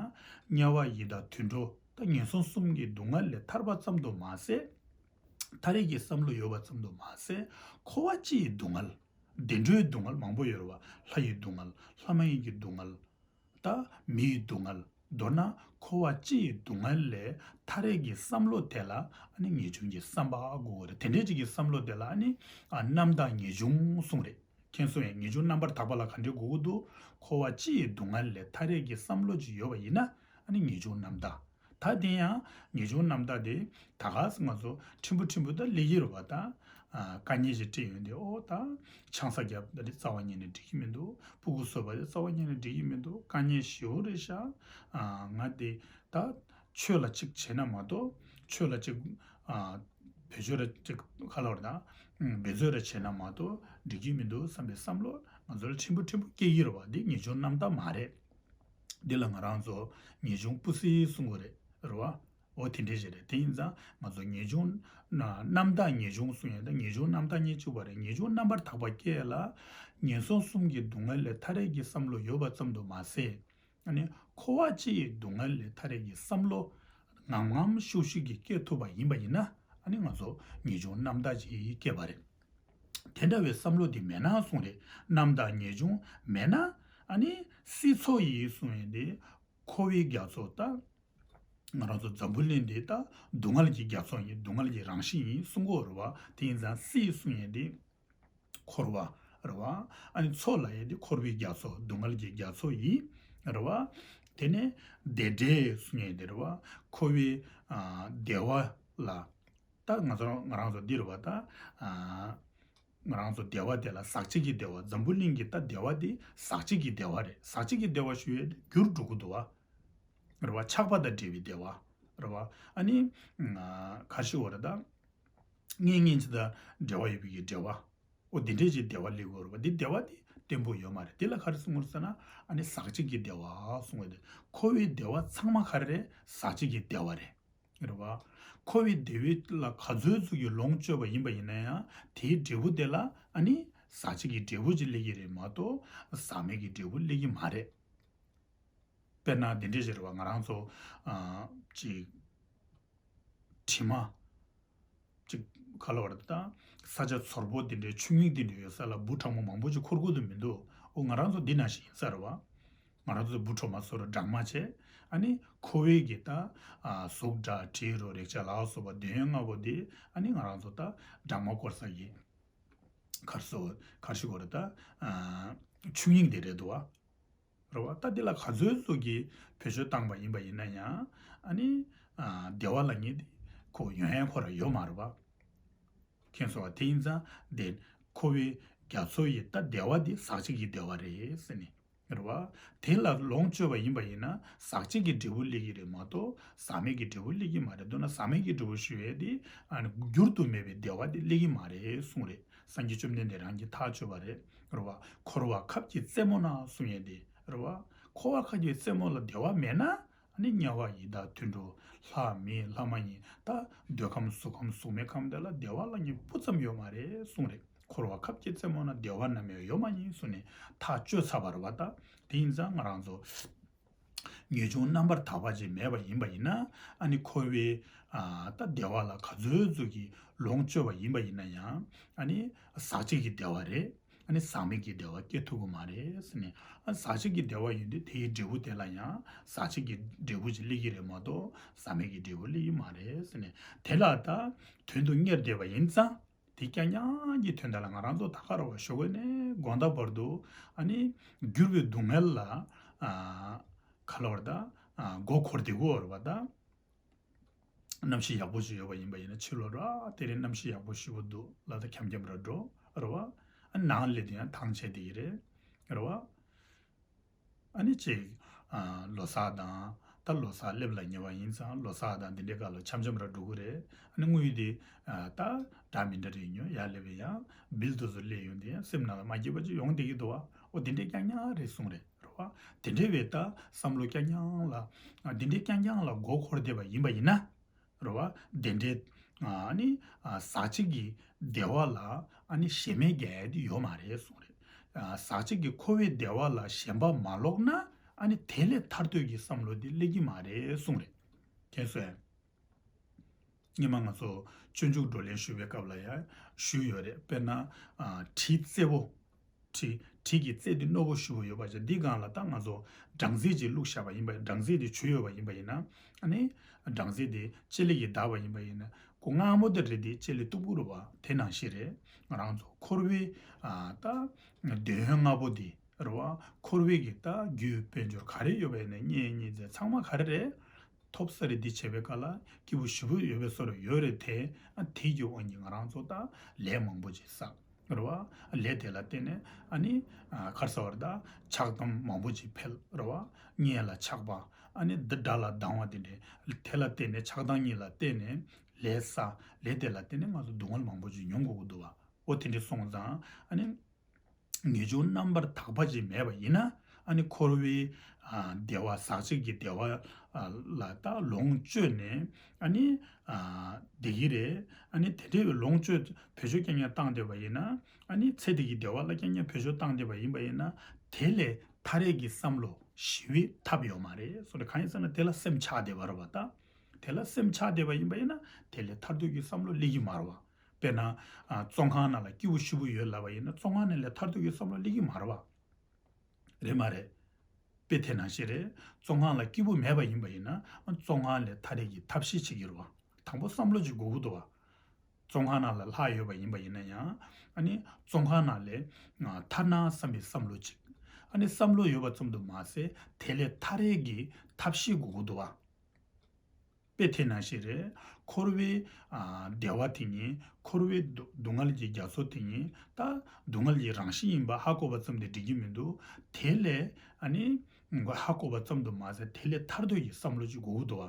དམྱལ་བ་ཡི་དྭགས་དུད་འགྲོ་ད་ངན་སོང་གསུམ་གྱི་སྡུག་བསྔལ་ལས་ཐར་པ་ཙམ་དུ་མ་ཟད། ཐར་ཡས་ཀྱི་བསམ་བློ་ཡོད་པ་ཙམ་དུ་མ་ཟད། འཁོར་བ་སྤྱི་ཡི་སྡུག་བསྔལ། བདེ་འགྲོའི་སྡུག་བསྔལ་མང་པོ་ཡོད་རེད་བ། ལྷ་ཡི་སྡུག་བསྔལ། ལྷ་མ་ཡིན་གྱི་སྡུག་བསྔལ། ད་མི་ཡི་སྡུག་བསྔལ། མདོར་ན་འཁོར་བ་སྤྱི་ཡི་སྡུག་བསྔལ་ལས་ཐར་ཡས་ཀྱི་བསམ་བློ་དེ་ལ་ཨ་ནི་ངེས་འབྱུང་གི་བསམ་པ་དགོས་རེད། དེ་འདྲས་ཅིག་གི་བསམ་བློ་དེ་ལ་ཨ་ནི་ཨ་རྣམ་དག་ངེས་འབྱུང་གསུངས་རེད། མཁྱེན་སོང་ངས། ངེས་འབྱུང་རྣམ་པར་དག་པ་ལ་ག་འདྲས་དགོས་ཀྱི་འདུག་འཁོར་བ་སྤྱི་ཡི་སྡུག་བསྔལ་ལས་ཐར་ཡས་ཀྱི་བསམ་བློ་ཅིག་ཡོད་པ་ཡིན་ན་ཨ་ནི་ངེས་འབྱུང་རྣམ་དག་ད་དེ་ཡང་ངེས་འབྱུང་རྣམ་དག་དེ་ད་ག་ང་ཚོ་ཕྲན་བུ་ཕྲན་བུ་ད་སླེབས་ཀྱི་རེད་བ། ད་ཨ་དཀའ་ངལ་ཞིག་འཕྲད་ཡོང་དུས་ཨོ་ད་ཆང་ས་བརྒྱབ་ད་དེ་རྩ་བ་ཉིད་ནས་འགྲིག་གི་མི་འདུག་སྤུ་གུ་གསོ་བ་དེ་རྩ་བ་ཉིད་ནས་འགྲིག་གི་མི་འདུག་དཀའ་ངལ་ཞེ་པོ་རེད་ཤག་ཨ་ང་དེ་ད་ཆོས་ལ་གཅིག་བྱས་ན་མ་གཏོགས་ཆོས་ལ་གཅིག་ཨ་བེད་སྤྱོད་ར་གཅིག་ག་ལབ་རེད་ད། འབད་རྩོལ་ར་བྱས་ན་མ་གཏོགས་འགྲིག་གི་མི་འདུག་བསམ་པའི་བསམ་བློ་ང་ཚོ་ལ་ཕྲན་བུ་ཕྲན་བུ་སྐྱེ་གི་རེད་བ། འདི་ངེས་འབྱུང་རྣམ་དག་མ་རེད། འདི་ལ་ང་རང་ཚོ་ངེས་འབྱུང་སྤུ་སྲིང་གསུང་གི་རེད། རེད་བ། འོ་དེ་འདྲས་ཞིག་རེད། དེ་ཡིན་ཙང་ང་ཚོ་ངེས་འབྱུང་ན་རྣམ་དག་ངེས་འབྱུང་གསུང་ཡས་དང་ངེས་འབྱུང་རྣམ་དག་གཉིས་གཅིག་པ་རེད། ངེས་འབྱུང་རྣམ་པར་དག་པ་སྐྱེ་ལ་ངན་སོང་གསུམ་གྱི་སྡུག་བསྔལ་ལས་ཐར་ཡས་ཀྱི་བསམ་བློ་ཡོད་པ་ཙམ་དུ་མ་ཟད། ཨ་ནི་འཁོར་བ་སྤྱི་ཡི་སྡུག་བསྔལ་ལས་ཐར་ཡས་ཀྱི་བསམ་བློ་ངམ་ངམ་ཤུགས་ཤུགས་ཀྱིས་སྐྱེ་ཐུབ་པ་ཡིན་པ་ཡིན་ན། ཨ་ནི་ང་ཚོ་ངེས་འབྱུང་རྣམ་དག་ཅིག་སྐྱེ་བ་རེད། དེ་འདྲ་བའི་བསམ་བློ་དེ་མེད་ན་གསུངས་རེད། རྣམ་དག་ངེས་འབྱུང་མེད་ན། ཨ་ནི་སྲིད་མཚོ་ཡི་གསུང་ཡས་དེ་འཁོར་བའི་རྒྱ་མཚོ་ད། ང་རང་ཚོ་འཛམ་བུ་གླིང་འདི་ད་སྡུག་བསྔལ་གྱི་རྒྱ་མཚོ་ཡིན། སྡུག་བསྔལ་གྱི་རང་བཞིན་ཡིན་གསུང་གི་ཡོད་རེད་བ། དེ་ཡིན་ཙང་སྲིད་གསུང་ཡས་དེ་འཁོར་བ་རེད་བ། ཨ་ནི་མཚོ་ལབ་ཡས་དེ་འཁོར་བའི་རྒྱ་མཚོ། སྡུག་བསྔལ་གྱི་རྒྱ་མཚོ་ཡིན་རེད་བ། དེ་ནས་བདེ་འབྲས་གསུང་ཡས་དེ་རེད་བ། འཁོར་བའི་ཨ་བདེ་བ་ལ། ད་ང་ཚོ་ང་རང་ཚོ་འདི་རེད་བ། ད་ཨ་ང་རང་ཚོ་བདེ་བ་དེ་ལ་ཟག་བཅས་ཀྱི་བདེ་བ། འཛམ་བུ་གླིང་གི་ད་བདེ་བ་དེ་ཟག་བཅས་ཀྱི་བདེ་བ་རེད། ཟག་བཅས་ཀྱི་བདེ་བ་ཞུ་ཡས་དེ་འགྱུར་འགྲོ་གི་འདུག་བ། རེད་བ། ཆགས་པ་དང་འབྲེལ་བའི་བདེ་བ་རེད་བ། ཨ་ནི་ཨ་ག་རེ་ཞུ་དགོས་རེད་ད། གཉེན་ཉེ་ཅིག་དང་འབྲེལ་བ་ཡོད་པའི་གི་འབྲེལ་བ། འོ་དེ་འདྲས་ཀྱི་བདེ་བ་སླེབས་ཀྱི་ཡོད་རེད་བ། འདི་བདེ་བ་དེ་བརྟན་པོ་ཡོད་མ་རེད། དེ་ལ་ག་རེ་གསུང་གི་རེད་ཟེར་ན། ཨ་ནི་ཟག་བཅས་ཀྱི་བདེ་བ་གསུང་གི་ཡོད་དེ། འཁོར་བའི་བདེ་བ་ཚང་མ་ག་རེ་རེད། ཟག་བཅས་ཀྱི་བདེ་བ་རེད། རེད་བ། འཁོར་བའི་བདེ་བ་ལ་ག་ཚོད་ཙམ་གྱིས་ལོངས་སྤྱོད་པ་ཡིན་པ་ཡིན་ན་ཡང་དེའི་འབྲས་བུ་དེ་ལ་ཨ་ནི་ཟག་བཅས་ཀྱི་འབྲས་བུ་ཅིག་སླེབས་ཀྱི་རེད་མ་གཏོགས་ཟག་མེད་ཀྱི་འབྲས་བུ་སླེབས་ཀྱི་མ་རེད། དཔེར་ན་འདི་འདྲས་ཞིག་རེད་བ། ང་རང་ཚོ་ཨ་ཅིག་དྲི་མ་ཅིག་ག་ལ་བར་དང་ས་ཆ་ཚོར་པོ་འདི་འདྲའི་ཆུ་རྙིང་འདི་འདྲའི་ཡོད་ས་ལ་འབུ་གྲང་མོ་མང་པོ་ཅིག་འཁོར་དགོས་དོན་མི་འདུག་འོ་ང་རང་ཚོ་འདི་ནང་བཞིན་ཡིན་ས་རེད་བ། ང་རང་ཚོ་འབུ་གྲང་མོ་ཚོར་སྦྲང་མ་བྱས། ཨ་ནི་འཁོར་བའི་གི་ད་ཨ་གཟུགས་སྒྲ་དྲི་རོ་རེག་བྱ་ལ་སོགས་པ་འདོད་ཡོན་ལྔ་པོ་འདི་ཨ་ནི་ང་རང་ཚོ་ད་སྦྲང་མ་བསྐོར་ས་གི་གར་སོ་གར་ཞིག་གོ་རེད་ད། ཨ་ཆུ་རྙིང་འདི་རེད་འདུག་བ། རེད་བ། ད་འདི་ལ་ག་ཚོད་ཙམ་གྱིས་བེད་སྤྱོད་བཏང་པ་ཡིན་པ་ཡིན་ན་ཡང་། ཨ་ནི་ཨ་བདེ་བ་ལབ་མཁན་དེ་ཁོ་ཡོང་ཡས་ཁོ་རང་ཡོད་མ་རེད་བ། མཁྱེན་སོང་བ། དེ་ཡིན་ཙང་དེ་འཁོར་བའི་རྒྱ་མཚོ་ཡི་ད་བདེ་བ་དེ་ཟག་བཅས་ཀྱི་བདེ་བ་རེད་ཟེར་ནས། རེད་བ། དེ་ལ་ལོངས་སྤྱོད་པ་ཡིན་པ་ཡིན་ན་ཟག་བཅས་ཀྱི་འབྲས་བུ་སླེབས་ཀྱི་རེད་མ་གཏོགས་ཟག་མེད་ཀྱི་འབྲས་བུ་སླེབས་ཀྱི་མ་རེད། མདོར་ན་ཟག་མེད་ཀྱི་འབྲས་བུ་ཞུ་ཡས་དེ་ཨ་ནི་འགྱུར་དུ་མེད་པའི་བདེ་བ་དེ་སླེབས་ཀྱི་མ་རེད་གསུངས་རེད། སངས་རྒྱས་བཅོམ་ལྡན་འདས་རང་གིས་ཐག་ཆོད་པ་རེད། རེད་བ། འཁོར་བ་ཁབ་ཀྱི་རྩེ་མོ་ན་གསུང་ཡས་དེ་རེད་བ། འཁོར་བ་ཁབ་ཀྱི་རྩེ་མོ་ལ་བདེ་བ་མེད་ན་ཨ་ནི་དམྱལ་བ་ཡི་དྭགས་དུད་འགྲོ་ལྷ་མི་ལྷ་མ་ཡིན་ད་འདོད་ཁམས་གཟུགས་ཁམས་གཟུགས་མེད་ཁམས་དེ་ལ་བདེ་བ་ལབ་མཁན་སྤུ་ཙམ་ཡོད་མ་རེད་གསུངས་རེད། འཁོར་བ་ཁབ་ཀྱི་རྩེ་མོ་ན་བདེ་བ་ནམ་ཡང་ཡོད་མ་ཡིན་གསུངས་ནས་ཐག་གཅོད་ཚར་བ་རེད་བ། ད་དེ་ཡིན་ཙང་ང་རང་ཚོ་ངེས་འབྱུང་རྣམ་པར་དག་པ་ཅིག་མེད་པ་ཡིན་པ་ཡིན་ན། ཨ་ནི་འཁོར་བའི་ཨ་ད་བདེ་བ་ལ་ག་ཚོད་ཙམ་གྱིས་ལོངས་སྤྱོད་པ་ཡིན་པ་ཡིན་ན་ཡང་། ཨ་ནི་ཟག་བཅས་ཀྱི་བདེ་བ་རེད། ཨ་ནི་ཟག་མེད་ཀྱི་བདེ་བ་སྐྱེ་ཐུབ་ཀྱི་མ་རེད་ཟེར་ནས། ཨ་ཟག་བཅས་ཀྱི་བདེ་བ་ཡིན་དུས་དེའི་འབྲས་བུ་དེ་ལ་ཡང་ཟག་བཅས་ཀྱི་འབྲས་བུ་ཅིག་སླེབས་ཀྱི་རེད་མ་གཏོགས་ཟག་མེད་ཀྱི་འབྲས་བུ་སླེབས་ཀྱི་མ་རེད་ཟེར་ནས། དེ་ལ་ད་དོན་དུ་གཉེར་བསྡད་པ་ཡིན་ཙང་། དེ་རྐྱང་རྐྱང་གི་དོན་དག་ལ་ང་རང་ཚོ་ད་ག་རེ་བ་ཞོགས་པ་ནས་དགོང་དག་བར་དུ་ཨ་ནི་འགྱུར་བའི་སྡུག་བསྔལ་ལ་ཨ་ག་ལ་བར་ད་ཨ་མགོ་འཁོར་བསྡད་ཀྱི་ཡོད་རེད་བ་ད། གནམ་གཤིས་ཡག་པོ་ཞིག་ཡོད་པ་ཡིན་པ་ཡིན་ན་ཕྱི་ལོགས་ར་དེ་རིང་གནམ་གཤིས་ཡག་པོ་ཞེ་པོ་འདུག་ལབ་ད་འཁྱམ་འཁྱམ་ར་འགྲོ་རེད་བ། ཨ་ནང་སླེབས་དུས་ཡང་ཐང་ཆད་བསྡད་ཀྱི་རེད། རེད་བ། ཨ་ནི་ཅིག་ཨ་ལོ་གསར་དང་ད་ལོ་གསར་སླེབས་ལ་ཉེ་བ་ཡིན་ཙང་ལོ་གསར་དང་འདི་འདྲའི་སྐབས་ལ་འཁྱམ་འཁྱམ་ར་འགྲོ་གི་རེད། ཨ་ནི་དངུལ་དེ་ཨ་ད་འདྲ་མི་འདྲ་རེ་ཉོ་ཡ་སླེབས་ཡ་བིལ་དེ་ཚོ་སླེབས་ཡོང་དུས་ཡང་སེམས་ནང་ལ་མ་སྐྱིད་པ་ཅིག་ཡོང་བསྡད་ཀྱི་འདུག་བ། ཨོ་དེ་འདྲའི་རྐྱང་རྐྱང་རེད་གསུངས་རེད། རེད་བ། དེ་འདྲའི་བའི་ད་བསམ་བློ་རྐྱང་རྐྱང་ལ་ཨ་དེ་འདྲའི་རྐྱང་རྐྱང་ལ་མགོ་འཁོར་བསྡད་པ་ཡིན་པ་ཡིན་ན། རེད་བ། དེ་འདྲའི་ཨ་ནི་ཨ་ཟག་བཅས་ཀྱི་བདེ་བ་ལ་ཨ་ནི་ཞེན་མེད་རྒྱག་ཡ་དེ་ཡོད་མ་རེད་གསུངས་རེད། ཨ་ཟག་བཅས་ཀྱི་འཁོར་བའི་བདེ་བ་ལ་ཞེན་པ་མ་ལོག་ན་ཨ་ནི་དེ་ལས་ཐར་འདོད་ཀྱི་བསམ་བློ་དེ་སླེབས་ཀྱི་མ་རེད་གསུངས་རེད། མཁྱེན་སོང་ངས། སྔོན་མ་ང་ཚོ་སྤྱོད་འཇུག་བགྲོ་གླེང་ཞུ་བའི་སྐབས་ལ་ཡང་ཞུས་ཡོད་རེད། དཔེར་ན་ཨ་གྲི་རྩེ་བོ། གྲི་གྲི་གི་རྩེ་དེ་རྣོ་པོ་ཞེ་པོ་ཡོད་པ་ཅིག་འདི་སྒང་ལ་ད་ང་ཚོ་སྦྲང་རྩི་ཅིག་བླུགས་བཞག་པ་ཡིན་པ། སྦྲང་རྩི་དེ་བྱུགས་ཡོད་པ་ཡིན་པ་ཡིན་ན། ཨ་ནི་སྦྲང་རྩི་དེ་ལྕེ་ལེ་གིས་བལྡགས་པ་ཡིན་པ་ཡིན་ན་ཁོ་མངར་མོ་དེ་རེད་དེ་ལྕེ་ལེ་གཏུབ་ཀྱི་རེད་བ། དེ་ནང་བཞིན་རེད། ང་རང་ཚོ་འཁོར་བའི་ཨ་ད་འདོད་ཡོན་ལྔ་པོ་དེ་རེད་བ། འཁོར་བའི་གི་ད་རྒྱུ་དཔལ་འབྱོར་ག་རེ་ཡོད་པ་ཡིན་ན་གཉེན་ཉེ་ཚན་ཚང་མ་ག་རེ་རེད། ཐོབ་ས་རེད། འདི་བྱས་པའི་སྐབས་ལ་སྐྱིད་པོ་ཞེ་པོ་ཡོད་པའི་བཟོ་འདྲ་ཡོད་རེད་དེ། ཨ་དེ་གི་དབང་གིས་ང་རང་ཚོ་ད་ལས་མང་པོ་ཅིག་བསགས་རེད་བ། ལས་དེ་ལ་བརྟེན་ནས་ཨ་ནི་ཨ་ག་རེ་ཟེར་བ་རེད་ད། ཆགས་སྡང་མང་པོ་ཅིག་འཕེལ་རེད་བ། གཉེན་ལ་ཆགས་པ། ཨ་ནི་འདི་དགྲ་ལ་སྡང་བ་དེ་འདྲས། དེ་ལ་བརྟེན་ནས་ཆགས་སྡང་གཉིས་ལ་བརྟེན་ནས་ལས་བསགས། ལས་དེ་ལ་བརྟེན་ནས་ང་ཚོ་སྡུག་བསྔལ་མང་པོ་ཅིག་མྱོང་དགོས་ཀྱི་འདུག་བ། འོ་དེ་འདྲས་སོང་ཙང་ཨ་ནི། ངེས་འབྱུང་རྣམ་པར་དག་པ་ཅིག་མེད་པ་ཡིན་ན། ཨ་ནི་འཁོར་བའི་ཨ་བདེ་བ་ཟག་བཅས་ཀྱི་བདེ་བ་ཨ་ལ་ད་ལོངས་སྤྱོད་ནས་ཨ་ནི་ཨ་བདེ་གི་རེད། ཨ་ནི་དེ་འདྲའི་ལོངས་སྤྱོད་བེད་སྤྱོད་རྐྱང་རྐྱང་བཏང་བསྡད་པ་ཡིན་ན། ཨ་ནི་ཚེ་འདི་གི་བདེ་བ་ལ་རྐྱང་རྐྱང་བེད་སྤྱོད་བཏང་བསྡད་པ་ཡིན་པ་ཡིན་ན། དེ་ལས་ཐར་ཡས་ཀྱི་བསམ་བློ་ཞི་བའི་ཐབས་ཡོད་མ་རེད་གསུངས་རེད། གང་ཡིན་ཟེར་ན་དེ་ལ་སེམས་ཆགས་བསྡད་པ་རེད་པ། ད་དེ་ལ་སེམས་ཆགས་བསྡད་པ་ཡིན་པ་ཡིན་ན་དེ་ལས་ཐར་འདོད་ཀྱི་བསམ་བློ་སླེབས་ཀྱི་མ་རེད་པ། དཔེར་ན་ཨ་བཙོན་ཁང་ནང་ལ་སྐྱིད་པོ་ཞེ་པོ་ཡོད་ལབ་པ་ཡིན་ན་བཙོན་ཁང་ནང་ལས་ཐར་འདོད་ཀྱི་བསམ་བློ་སླེབས་ཀྱི་མ་རེད་པ། རེད་མ་རེད། དཔེ་དེ་ནང་བཞིན་རེད། བཙོན་ཁང་ལ་སྐྱིད་པོ་མེད་པ་ཡིན་པ་ཡིན་ན་བཙོན་ཁང་ལས་ཐར་ཡས་ཀྱི་ཐབས་ཤེས་བྱེད་ཀྱི་རེད་པ། དང་པོ་བསམ་བློ་ཅིག་དགོས་ཀྱི་འདུག་པ། བཙོན་ཁང་ནང་ལ་ལྷག་ཡོད་པ་ཡིན་པ་ཡིན་ན་ཡང་། ཨ་ནི་བཙོན་ཁང་ནང་ལས་ཨ་ཐར་ན་བསམ་པའི་བསམ་བློ་ཅིག་ཨ་ནི་བསམ་བློ་ཡོད་པ་ཙམ་དུ་མ་ཟད་དེ་ལས་ཐར་ཡས་ཀྱི་ཐབས་ཤེས་དགོས་ཀྱི་འདུག་པ། དཔེ་དེ་ནང་བཞིན་རེད། འཁོར་བའི་ཨ་བདེ་བ་དེ་ཉིད་འཁོར་བའི་སྡུག་སྡུག་བསྔལ་གྱི་རྒྱ་མཚོ་དེ་ཉིད་ད་སྡུག་བསྔལ་གྱི་རང་བཞིན་ཡིན་པ་ཧ་གོ་བ་ཙམ་དུ་འགྲིག་གི་མི་འདུག་དེ་ལས་ཨ་ནི་ཧ་གོ་བ་ཙམ་དུ་མ་ཟད་དེ་ལས་ཐར་འདོད་ཀྱི་བསམ་བློ་ཅིག་དགོས་ཀྱི་འདུག་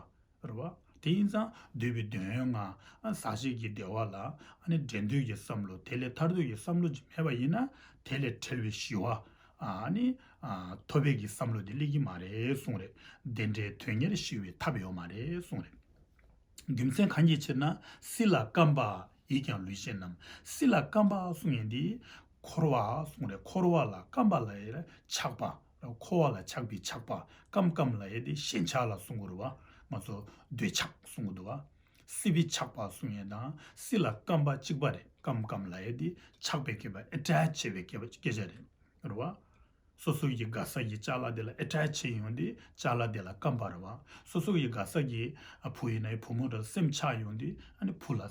པ། རེད་པ། དེ་ཡིན་ཙང་འདོད་པའི་དོན་ཡོད་ལྔ་ཨ་ཟག་བཅས་ཀྱི་བདེ་བ་ལ་ཨ་ནི་འགྲན་འདོད་ཀྱི་བསམ་བློ་དེ་ལས་ཐར་འདོད་ཀྱི་བསམ་བློ་ཅིག་མེད་པ་ཡིན་ན་དེ་ལས་བྲལ་བའི་ཞི་བ་ཨ་ནི་ཨ་ཐོབ་པའི་གི་བསམ་བློ་དེ་སླེབས་ཀྱི་མ་རེད་གསུངས་རེད། དེ་འདྲའི་དོན་གཉེར་ཞི་བའི་ཐབས་ཡོད་མ་རེད་གསུངས་རེད། རྒྱུ་མཚན་གང་གི་ཕྱིར་ན། སྲིད་ལ་རྐངམ་པ་ཡིས་ཀྱང་ལུས་ཤེས་རྣམས། སྲིད་ལ་རྐངམ་པ་གསུངས་ཡས་འདི་འཁོར་བ་གསུངས་རེད། འཁོར་བ་ལ་རྐངམ་པ་ལབ་ཡས་ཆགས་པ། འཁོར་བ་ལ་ཆགས་པའི་ཆགས་པ། རྐངམ་རྐངམ་ལབ་ཡས་དེ་ཞེན་ཆགས་ལ་གསུང་གི་རེད་པ། ང་ཚོ་འདོད་ཆགས་གསུང་གི་འདུག་པ། སྲིད་པའི་ཆགས་པ་གསུང་ཡས་དང་སྲིད་ལ་རྐངམ་པ་གཅིག་པ་རེད། རྐངམ་རྐངམ་ལབ་ཡས་དེ་ཆགས་པའི་སྐྱེ་བ་ཨེ་ཊེཆ་བྱེད་པའི་སྐྱེ་བ་སྐད་ཆ་རེད། རེད་པ། སོ་སོ་ཡི་དགའ་ས་ཀྱི་ཅ་ལག་དེ་ལ་ཨེ་ཊེཆ་བྱེད་ཡོང་དུས་ཅ་ལག་དེ་ལ་རྐངམ་པ་རེད་པ། སོ་སོ་ཡི་དགའ་ས་ཀྱི་ཨ་བུ་ཡིན་ན་ཡང་བུ་མོ་འདྲ་སེམས་ཆགས་ཡོང་དུས་ཨ་ནི་བུ་ལ་ཨ་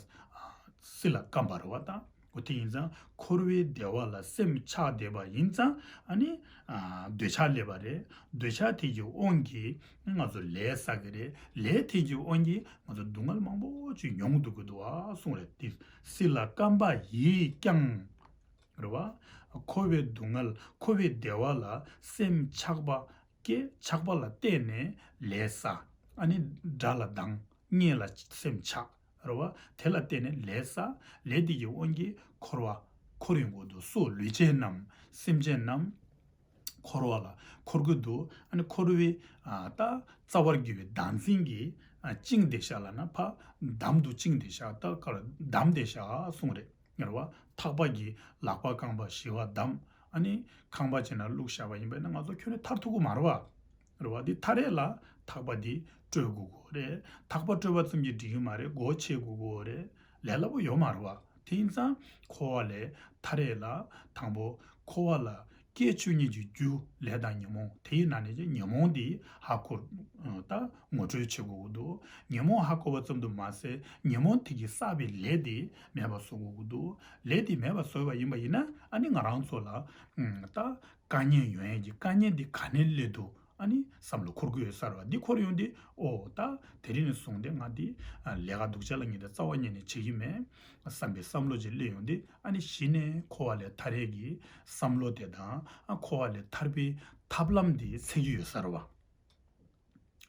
སྲིད་ལ་རྐངམ་པ་རེད་པ། ད་འོ་དེ་ཡིན་ཙང་འཁོར་བའི་བདེ་བ་ལ་སེམས་ཆགས་བསྡད་པ་ཡིན་ཙང་ཨ་ནི་ཨ་འདོད་ཆགས་སླེབས་པ་རེད། འདོད་ཆགས་དེ་གི་དབང་གིས་ང་ཚོ་ལས་བསགས་ཀྱི་རེད། ལས་དེ་གི་དབང་གིས་ང་ཚོ་སྡུག་བསྔལ་མང་པོ་ཅིག་མྱོང་སྡོད་ཀྱི་འདུག་པ་གསུངས་རེད། དེ་སྲིད་ལ་རྐངམ་པ་ཡིས་ཀྱང་། རེད་པ། འཁོར་བའི་སྡུག་བསྔལ་འཁོར་བའི་བདེ་བ་ལ་སེམས་ཆགས་པ་སྐྱེ། ཆགས་པ་ལ་བརྟེན་ནས་ལས་བསགས། ཨ་ནི་དགྲ་ལ་སྡང་གཉེན་ལ་སེམས་ཆགས། རེད་པ། དེ་ལ་བརྟེན་ནས་ལས་བསགས། ལས་དེ་གི་དབང་གིས་འཁོར་བ་འཁོར་ཡོང་གི་འདུག་སོ་ལུས་ཅན་རྣམས་སེམས་ཅན་རྣམས་འཁོར་བ་ལ་འཁོར་གྱི་འདུག་ཨ་ནི་འཁོར་བའི་ཨ་ད་རྩ་བར་གྱུར་པའི་བདག་འཛིན་གྱིས་ཨ་བཅིངས་བསྡད་ཤག་ལབ་ན་ཕ་འདམ་དུ་བཅིངས་བསྡད་ཤག་ད་ག་རེ་བསྡམས་བསྡད་ཤག་གསུངས་རེད། རེད་པ། ཐག་པ་གིས་ལག་པ་རྐང་པ་བཞི་པ་བསྡམས། ཨ་ནི་ཁང་པ་ཅིག་ནང་བླུགས་བཞག་པ་ཡིན་པས་ན་ང་ཚོ་ཁྱོན་ནས་ཐར་ཐུབ་ཀྱི་མ་རེད་པ། རེད་པ། འདི་ཐར་ཡས་ལ་ཐག་པ་འདི་བཀྲོལ་དགོས་ཀྱི་རེད། ཐག་པ་བཀྲོལ་བ་ཙམ་གྱིས་འགྲིག་གི་མ་རེད། སྒོ་ཕྱེ་དགོས་ཀྱི་རེད། ལས་སླ་པོ་ཡོད་མ་རེད་པ། དེ་ཡིན་ཙང་འཁོར་བ་ལས་ཐར་ཡས་ལ་དང་པོ་འཁོར་བ་ལ་སྐྱེ་བཅུ་གཉིས་ཀྱི་རྒྱུ་ལས་དང་ཉོན་མོངས་དེའི་ནང་ནས་ཀྱང་ཉོན་མོངས་འདི་ཧ་གོ་ད་ངོ་སྤྲོད་བྱེད་དགོས་ཀྱི་འདུག་ཉོན་མོངས་ཧ་གོ་བ་ཙམ་དུ་མ་ཟད་ཉོན་མོངས་དེ་གིས་བསགས་པའི་ལས་དེ་མེད་པ་བཟོ་དགོས་ཀྱི་འདུག་ལས་དེ་མེད་པ་བཟོས་པ་ཡིན་པ་ཡིན་ན་ཨ་ནི་ང་རང་ཚོ་ལ་ད་དཀའ་ངལ་ཡོང་ཡས་ཀྱི་དཀའ་ངལ་འདི་ག་ནས་སླེབས་འདུག་ཨ་ནི་བསམ་བློ་འཁོར་གྱི་ཡོད་ས་རེད་པ། འདི་འཁོར་ཡོང་དུས་ཨོ་ད་དེ་རིང་ནས་བཟུང་སྟེ་ང་འདི་ལས་ཀ་སྡུག་ཅག་ལ་ངས་འདི་རྩ་བ་ཉིད་ནས་བྱེད་ཀྱི་མེད་བསམ་པའི་བསམ་བློ་ཅིག་སླེབས་ཡོང་དུས་ཨ་ནི་གཞི་ནས་འཁོར་བ་ལས་ཐར་ཡས་ཀྱི་བསམ་བློ་དེ་དང་ཨ་འཁོར་བ་ལས་ཐར་པའི་ཐབས་ལམ་འདི་འཚོལ་གྱི་ཡོད་ས་རེད་པ།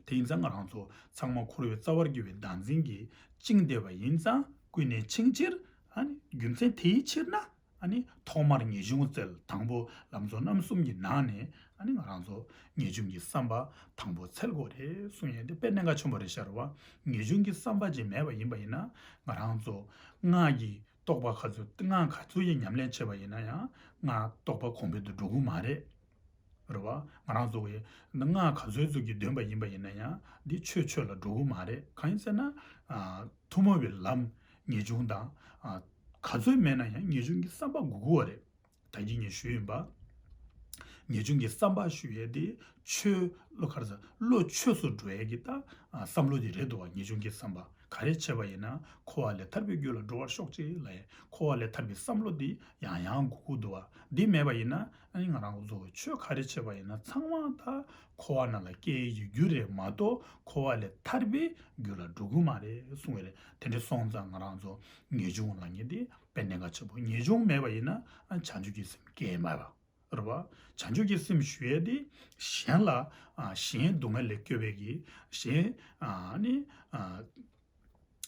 དེ་ཡིན་ཙང་ང་རང་ཚོ་ཚང་མ་འཁོར་བའི་རྩ་བར་གྱུར་པའི་བདག་འཛིན་གྱིས་བཅིངས་བསྡད་པ་ཡིན་ཙང་ཀུན་ནས་འཆིང་ཕྱིར་ཨ་ནི་རྒྱུ་མཚན་དེའི་ཕྱིར་ན་ཨ་ནི་ཐོག་མར་ངེས་འབྱུང་བཙལ། དང་པོ་ལམ་གཙོ་རྣམ་གསུམ་གྱི་ནང་ནས་ཨ་ནི་ང་རང་ཚོ་ངེས་འབྱུང་གི་བསམ་པ་དང་པོ་འཚོལ་དགོས་རེད་གསུང་ཡས་དེ་དཔེ་གནད་འགག་ཆེན་པོ་རེད་ཤག་རེད་པ། ངེས་འབྱུང་གི་བསམ་པ་ཅིག་མེད་པ་ཡིན་པ་ཡིན་ན་ང་རང་ཚོ་སྔགས་ཀྱི་རྟོགས་པ་ག་ཚོད་སྔགས་ག་ཚོད་ཀྱི་ཉམས་ལེན་བྱས་པ་ཡིན་ན་ཡང་སྔགས་རྟོགས་པ་གོང་འཕེལ་དུ་འགྲོ་གི་མ་རེད། རེད་པ། ང་རང་ཚོ་གི་སྔགས་ག་ཚོད་ཚོད་ཀྱིས་འདོན་པ་ཡིན་པ་ཡིན་ན་ཡང་འདི་ཆོས་ཆོས་ལ་འགྲོ་གི་མ་རེད། གང་ཡིན་ཟེར་ན་ཨ་ཐུན་མོང་བའི་ལམ་ངེས་འབྱུང་དང་ཨ་ག་ཚོད་མེད་ན་ཡང་ངེས་འབྱུང་གི་བསམ་པ་དགོས་ཀྱི་ཡོད་རེད། ད་གིན་ངས་ཞུས་ཡིན་པ། ངེས་འབྱུང་གི་བསམ་པ་ཞུ་ཡས་དེ་ཆོས་བློ་ག་རེ་ཟེར་བློ་ཆོས་སུ་འགྲོ་ཡས་ཀྱི་ད་ཨ་བསམ་བློ་དེ་རེད་འདུག་པ། ངེས་འབྱུང་གི་བསམ་པ། ག་རེ་བྱས་པ་ཡིན་ན་འཁོར་བ་ལས་ཐར་པའི་རྒྱུ་ལ་འགྲོ་བར་ཤོག་ཅིག་ལབ་ཡས། འཁོར་བ་ལས་ཐར་པའི་བསམ་བློ་འདི་ཡང་ཡང་དགོས་ཀྱི་འདུག་པ། འདི་མེད་པ་ཡིན་ན་ཨ་ནི་ང་རང་ཚོ་ཆོས་ག་རེ་བྱས་པ་ཡིན་ན་ཚང་མ་ད་འཁོར་བ་ནང་ལ་སྐྱེ་ཡས་ཀྱི་རྒྱུ་རེད་མ་གཏོགས་འཁོར་བ་ལས་ཐར་པའི་རྒྱུ་ལ་འགྲོ་གི་མ་རེད་གསུང་གི་རེད། དེ་འདྲ་སོང་ཙང་ང་རང་ཚོ་ངེས་འབྱུང་ལབ་མཁན་འདི་དཔེ་གནད་འགག་ཆེན་པོ། ངེས་འབྱུང་མེད་པ་ཡིན་ན་ཨ་བྱང་ཆུབ་ཀྱི་སེམས་སྐྱེ་ཡས་མེད་པ། རེད་པ། བྱང་ཆུབ་ཀྱི་སེམས་ཞུ་ཡས་དེ་གཞན་ལ་ཨ་གཞན་སྡུག་བསྔལ་ལས་སྐྱོབ་པའི་གི་གཞན་ཨ་ནི་ཨ་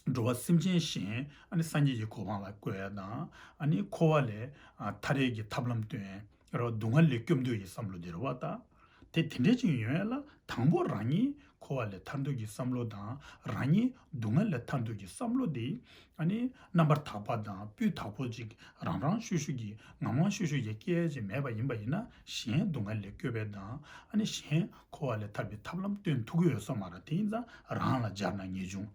འགྲོ་བ་སེམས་ཅན་གཞན་ཨ་ནི་སངས་རྒྱས་ཀྱི་གོ་འཕང་ལ་བཀོད་ཡས་དང་ཨ་ནི་འཁོར་བ་ལས་ཨ་ཐར་ཡས་ཀྱི་ཐབས་ལམ་སྟོན་ཡས་རེད་པ། སྡུག་བསྔལ་ལས་སྐྱོབ་འདོད་ཀྱི་བསམ་བློ་དེ་རེད་པ། ད་ དེ་དེ་འདྲས་ཅིག་ཡོང་ཡ་ལ་དང་པོ་རང་ཉིད་འཁོར་བ་ལས་ཐར་འདོད་ཀྱི་བསམ་བློ་དང་རང་ཉིད་སྡུག་བསྔལ་ལས་ཐར་འདོད་ཀྱི་བསམ་བློ་དེ་ཨ་ནི་རྣམ་པར་དག་པ་དང་སྤུས་དག་པོ་ཅིག་རང་རང་ཤུགས་ཤུགས་ཀྱིས་ངང་ངང་ཤུགས་ཤུགས་ཀྱིས་སྐྱེ་ཡ་ཅིག་མེད་པ་ཡིན་པ་ཡིན་ན་གཞན་སྡུག་བསྔལ་ལས་སྐྱོབ་པའི་དང་ཨ་ནི་གཞན་འཁོར་བ་ལས་ཐར་པའི་ཐབས་ལམ་སྟོན་ཐུབ་ཀྱི་ཡོད་ས་མ་རེད། དེ་ཡིན་ཙང་རང་ལ་སྦྱར་ན་ངེས་འབྱུང་།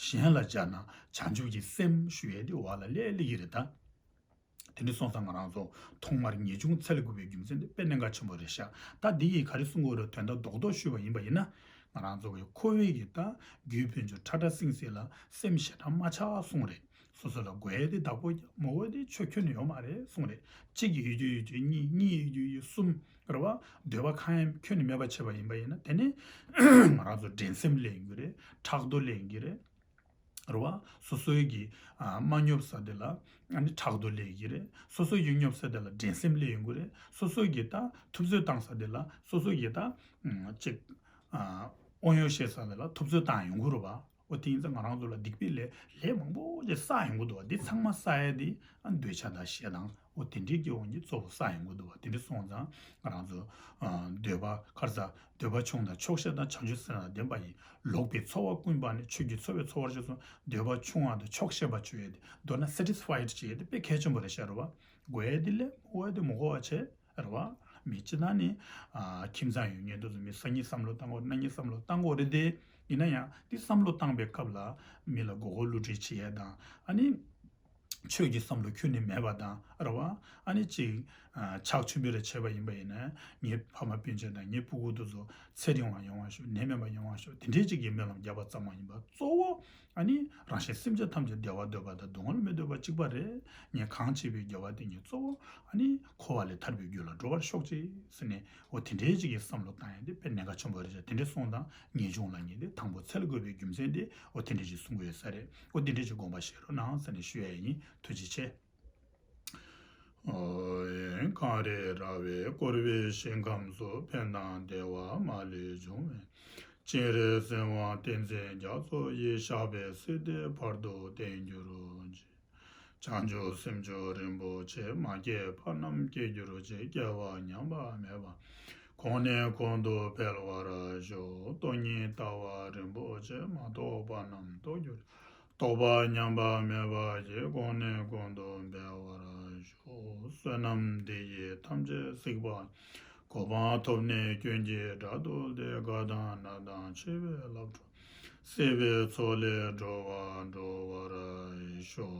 གཞན་ལ་སྦྱར་ན་བྱང་ཆུབ་ཀྱི་སེམས་ཞུ་ཡས་དེ་འོག་ལ་སླེབས་སླེབས་ཀྱི་རེད་ད། དེ་འདྲ་སོང་ཙང་ང་རང་ཚོ་ཐོག་མར་ངེས་འབྱུང་འཚོལ་དགོས་པའི་རྒྱུ་མཚན་དེ་དཔེ་གནད་འགག་ཆེན་པོ་རེད་ཤག་ད་འདི་ཡིས་ག་རེ་གསུང་དགོས་རེད། དོན་དག་རྡོག་རྡོག་ཞུས་པ་ཡིན་པ་ཡིན་ན་ང་རང་ཚོ་གི་ཁོ་བོའི་གི་ད་རྒྱུད་པན་ཆུང་ཁྲ་ཁྲ་སིང་སིང་ལ་སེམས་ཞེ་དྲག་མ་ཆགས་གསུངས་རེད། སོ་སོ་ལ་དགོས་ཡས་དེ་བདག་པོ་རྒྱབ། མ་དགོས་དེ་ཆོས་ཁྱོན་ནས་ཡོད་མ་རེད་གསུངས་རེད། གཅིག་ཡོད་རྒྱུ་ཡོད་རྒྱུ་གཉིས། གཉིས་ཡོད་རྒྱུ་ཡོད་གསུམ། རེད་བ། འདོད་པ་གང་ཡང་ཁྱོན་ནས་མེད་པ་བྱས་པ་ཡིན་པ་ཡིན་ན་དེ་ནི་ང་རང་ཚོ་འགྲན་སེམས་སླེབས་ཡོང་གི་རེད། ཕྲག་དོག་སླེབས་ཡོང་གི་རེད། རེད་བ། སོ་སོའི་གི་ཨ་མ་སྙོབ་ས་དེ་ལ་ཨ་ནི་ཕྲག་དོག་སླེབས་ཡོང་གི་རེད། སོ་སོའི་གི་སྙོབ་ས་དེ་ལ་འགྲན་སེམས་སླེབས་ཡོང་གི་རེད། སོ་སོའི་གི་ད་ཐུབ་ཚོད་བཏང་ས་དེ་ལ་སོ་སོའི་གི་ད་ཨ་ཅིག་ཨ་དབང་ཡོད་བཤད་ས་དེ་ལ་ཐུབ་ཚོད་བཏང་ཡོང་གི་རེད་བ། འོ་དེ་ཡིན་ཙང་ང་རང་ཚོ་ལ་སྡིག་པའི་ལས་ལས་མང་པོ་ཅིག་བསགས་ཡོང་གི་འདུག་བ། འདི་ཚང་མ་བསགས་ཡས་འདི་ཨ་འདོད་ཆགས་དང་ཞེ་སྡང་འོ་དེ་འདྲའི་གི་དབང་གིས་གཙོ་བོ་བསགས་ཡོང་གི་འདུག་བ། དེ་འདྲ་སོང་ཙང་ང་རང་ཚོ་ཨ་འདོད་པ་ཁར་ས་འདོད་པ་ཆུང་དང་ཆོག་ཤེས་དང་བྱང་ཆུབ་སེམས་དང་ལྡན་པ་ཡིས། ལོག་པའི་ཚོར་བ་ཀུན་སྤངས་ནས། ཆོས་ཀྱི་ཚོར་བས་ཚོར་བར་བྱས་སོ། འདོད་པ་ཆུང་བ་དང་ཆོག་ཤེས་པ་བྱོས་ཏེ། མདོར་ན་སེ་ཊི་སི་ཕའི་ཌི་བྱེད་ཡས་དེ་དཔེ་གལ་ཆེན་པོ་རེད་ཤག་རེད་བ། དགོས་ཡས་དེ་ལས་མ་དགོས་ཡས་དེ་མ་དགོས་པ་བྱས། རེད་བ། མི་སྤྱིར་བཏང་ནི་ཨ་ཁྱིམ་ཚང་ཡོད་མཁན་དེ་ཚོ་མི་སང་ཉིན་བསམ་བློ་བཏང་དགོས། གནངས་ཉིན་བསམ་བློ་བཏང་དགོས་རེད་དེ། ཡིན་ན་ཡང་དེ་བསམ་བློ་བཏང་པའི་སྐབས་ལ་མི་ལ་མགོ་སྐོར་བསླུ་བྲིད་བྱེད་ཡས་དང་ཨ་ནི་ཆོས་ཀྱི་བསམ་བློ་ཁྱོན་ནས་མེད་པ་དང་རེད་བ། ཨ་ནི་ཅིག་ཨ་ཕྱག་མཆོད་འབུལ་རེ་བྱས་པ་ཡིན་པ་ཡིན་ན་ངའི་ཕ་མ་སྤུན་མཆེད་དང་ངའི་སྤུ་གུ་དེ་ཚོ་ཚེ་རིང་བ་ཡོང་བ་ཤོག་ནད་མེད་པ་ཡོང་བ་ཤོག་དེ་འདྲའི་ཅིག་གི་སྨོན་ལམ་རྒྱབ་པ་ཙམ་མ་ཡིན་པར་གཙོ་བོ་ཨ་ནི་རང་གཞན་སེམས་ཅན་ཐམས་ཅད་བདེ་བ་འདོད་པ་དང་སྡུག་བསྔལ་མི་འདོད་པ་གཅིག་པ་རེད། ངས་གང་བྱས་པའི་དགེ་བ་དེ་ངས་གཙོ་བོ་ཨ་ནི་འཁོར་བ་ལས་ཐར་པའི་རྒྱུ་ལ་འགྲོ་བར་ཤོག་ཅིག་ཟེར་ནས། འོ་དེ་འདྲའི་ཅིག་གི་བསམ་བློ་བཏང་ཡས་དེ་དཔེ་གནད་འགག་ཆེན་པོ་རེད་ཤག་དེ་འདྲ་སོང་ཙང་ངེས་འབྱུང་ལབ་མཁན་དེ་དང་པོ་འཚོལ་དགོས་པའི་རྒྱུ་མཚན་དེ་འོ་དེ་འདྲ་ཅིག་གསུང་གི་ཡོད་ས་རེད། འོ་དེ་འདྲ་ཅིག་དགོངས་པ་བཞེས་རོགས་གནང་ཟེར་ནས་ཞུ་ཡས་ཡིན། ཐུགས་རྗེ་ཆེ། ཨོ་ཡེ། གངས་རི་ར་བས་བསྐོར་བའི་ཞིང་ཁམས་སུ། ཕན་དང་བདེ་བ་མ་ལུས་འབྱུང་བའི། སྤྱན་རས་གཟིགས་དབང་བསྟན་འཛིན་རྒྱ་མཚོ་ཡི། ཞབས་པད་སྲིད་མཐའི་བར་དུ་བརྟན་གྱུར་ཅིག་བྱང་ཆུབ་སེམས་མཆོག་རིན་པོ་ཆེ། མ་སྐྱེས་པ་རྣམས་སྐྱེ་གྱུར་ཅིག་སྐྱེ་བ་ཉམས་པ་མེད་པ། གོང་ནས་གོང་དུ་འཕེལ་བར་ཤོག་སྟོང་ཉིད་ལྟ་བ་རིན་པོ་ཆེ། མ་རྟོགས་པ་རྣམས་རྟོགས་གྱུར། རྟོགས་པ་ཉམས་པ་མེད་པ་ཞིག་གོང་ནས་གོང་དུ་འཕེལ་བར་ཤོག་བསོད་ནམས་འདི་ཡིས་ཐམས་ཅད་གཟིགས་པ། གོ་འཕང་ཐོབ་ནས་སྐྱོན་གྱི་དགྲ་བཏུལ་ཏེ། དགའ་དང་ན་དང་འཆི་བའི་རླབས་འཁྲུགས། སྲིད་པའི་མཚོ་ལས་སྒྲོལ་བ་སྒྲོལ་བར་ཤོག་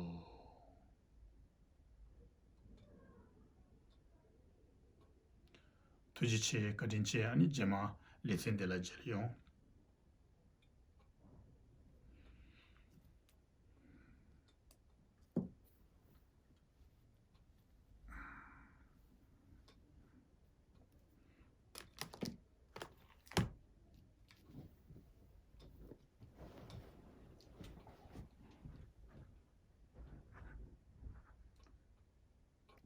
ཐུགས་རྗེ་ཆེ། བཀའ་དྲིན་ཆེ། ཨ་ནི་རྗེས་མ་ལེ་ཚན་འདི་ལ་མཇལ་ཡོང་།